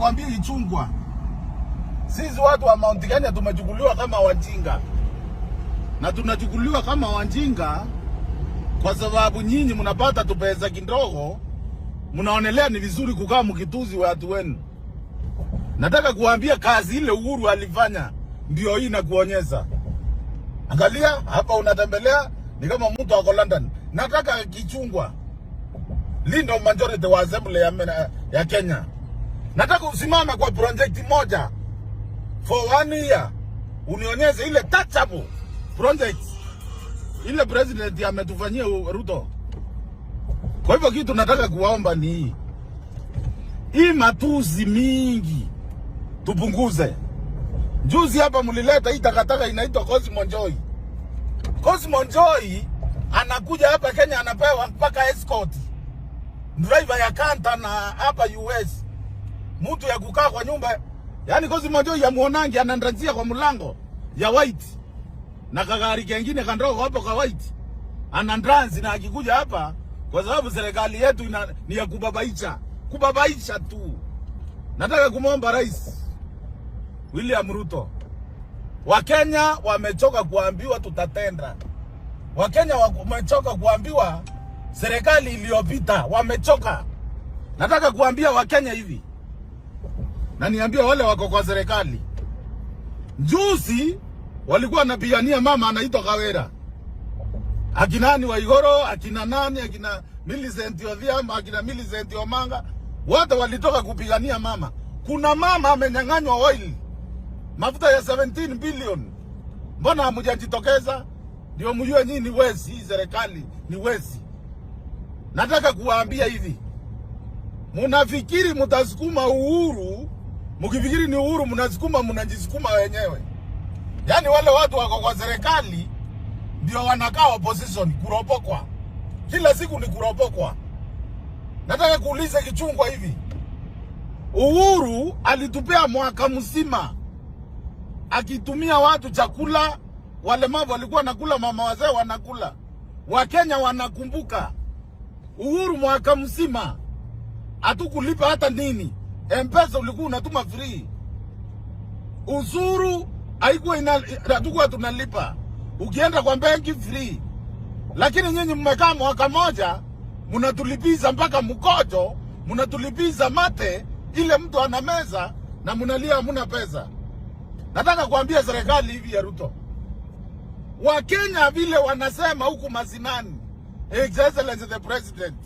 kuambia Ichung'wah, sisi watu wa Mount Kenya tumechukuliwa kama wajinga, na tunachukuliwa kama wajinga kwa sababu nyinyi mnapata tupesa kidogo, mnaonelea ni vizuri kukaa mkituzi watu wenu. Nataka kuambia kazi ile Uhuru alifanya ndio hii nakuonyesha. Angalia hapa, unatembelea ni kama mtu ako London. Nataka Ichung'wah, leader majority wa assembly ya Kenya. Nataka usimame kwa project moja for one year, unionyeshe ile touchable project ile president ametufanyia Ruto. Kwa hivyo kitu nataka kuwaomba ni hii, hii matusi mingi tupunguze. Juzi hapa mlileta hii takataka inaitwa Cosmo Joy. Cosmo Joy anakuja hapa Kenya anapewa mpaka escort, driver ya Canter na hapa US, mtu ya kukaa kwa nyumba. Yani Cosmo Joy ya muonangi anandranzia kwa mlango ya white na kagari kengine kandogo hapo ka white anandranzi, na akikuja hapa, kwa sababu serikali yetu ni ya kubabaisha, kubabaisha tu. Nataka kumwomba Rais William Ruto, Wakenya wamechoka kuambiwa tutatenda. Wakenya wamechoka kuambiwa serikali iliyopita, wamechoka. Nataka kuambia Wakenya hivi, na niambie wale wako kwa serikali, juzi walikuwa wanapigania mama anaitwa Kawera, akina nani Waigoro, akina nani, akina Millicent Odhiambo, akina Millicent Omanga, wote walitoka kupigania mama. Kuna mama amenyang'anywa oil, mafuta ya 17 billion. Mbona hamjajitokeza? Ndio mjue nyinyi ni wezi, hii serikali ni wezi. Nataka kuwaambia hivi, munafikiri mtasukuma Uhuru, mkifikiri ni Uhuru mnasukuma, mnajisukuma wenyewe. Yaani wale watu wako kwa serikali ndio wanakaa opposition, kuropokwa kila siku ni kuropokwa. Nataka kuuliza Ichung'wah hivi, Uhuru alitupea mwaka mzima akitumia watu chakula, walemavu walikuwa nakula, mama wazee wanakula, Wakenya wanakumbuka Uhuru mwaka mzima hatukulipa hata nini. M-Pesa ulikuwa unatuma free, ushuru haikuwa ina, hatukuwa tunalipa, ukienda kwa benki free. Lakini nyinyi mmekaa mwaka moja, mnatulipiza mpaka mkojo, mnatulipiza mate ile mtu anameza na mnalia hamuna pesa. Nataka kuambia serikali hivi ya Ruto, Wakenya vile wanasema huku mazinani, His Excellency the President,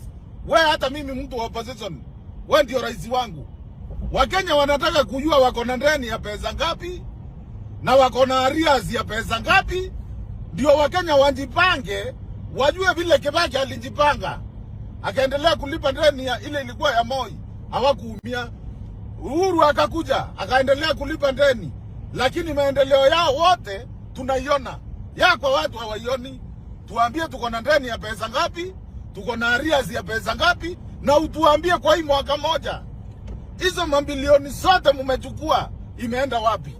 we hata mimi mtu wa opposition, we ndio rais wangu. Wakenya wanataka kujua wako na ndeni ya pesa ngapi na wako na arrears ya pesa ngapi, ndio Wakenya wajipange, wajue vile Kibaki alijipanga akaendelea kulipa ndeni ya ile ilikuwa ya Moi, hawakuumia. Uhuru akakuja akaendelea kulipa ndeni, lakini maendeleo yao wote tunaiona, ya kwa watu hawaioni. Tuambie tuko na ndeni ya pesa ngapi, tuko na arrears ya pesa ngapi, na utuambie kwa hii mwaka moja hizo mabilioni zote mumechukua imeenda wapi?